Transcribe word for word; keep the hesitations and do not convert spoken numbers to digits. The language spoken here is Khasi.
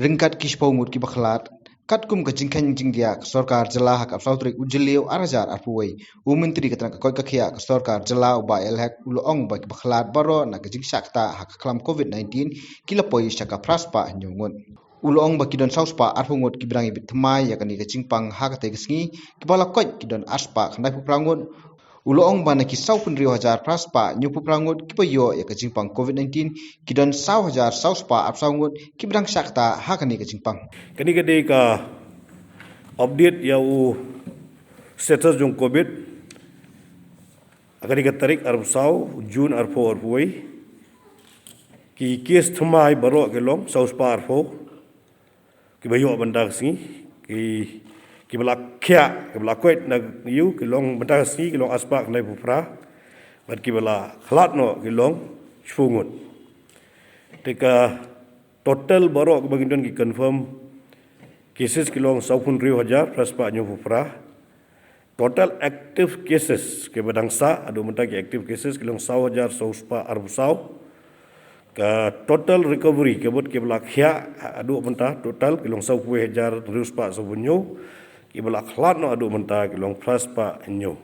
ryngkat ki shiphew ngut kiba khlad. Katkum ka jingkheiñ jingdiah ka sorkar jylla ha ka arphew saw tarik u Jylliew ar hajar arphew wei, u Myntri ka tnat ka koit ka khiah ka sorkar jylla u Bah A L Hek u la ong ba kiba khlad baroh na ka jingshah ktah ha ka khlam covid nineteen ki la poi sha ka phra spah hynñiew ngut. U la ong ba ki don saw spah arphew ngut kiba dang ïabit thymmai ïa kane ka jingpang ha katei ka sngi, kiba la koit ki don ar spah khyndaiphew phra ngut. U la ong ba na ki sawphew hynriew hajar phra spah hynñiewphew phra ngut kiba ïoh ïa ka jingpang covid nineteen, ki don saw hajar saw spah arphew saw ngut kiba dang shah ktah ha kane ka jingpang. Kane ka dei ka update ïa u status jong covid. Ha kane ka tarik arphew saw June arphew arphew wei, ki case thymmai baroh ki long saw spah arphew. Kiba ïoh mynta ka sngi, ki, kiba la khiah, kiba la koit na ïu ki long mynta ka sngi ki long ar spah khyndaiphew phra. Bad kiba la khlad noh ki long shiphew ngut. Te ka total baroh kiba ngi don ki confirm cases ki long sawphew hynriew hajar phra spah hynñiewphew phra. Total active cases kiba dang sah haduh mynta, ki active cases ki long saw hajar saw spah arphew saw. Ka total recovery, ka mut kiba la khiah haduh mynta total ki long sawphew hajar hynriew spah sawphew hynñiew. Kiba la khlad noh haduh mynta ki long phra spah hynñiew.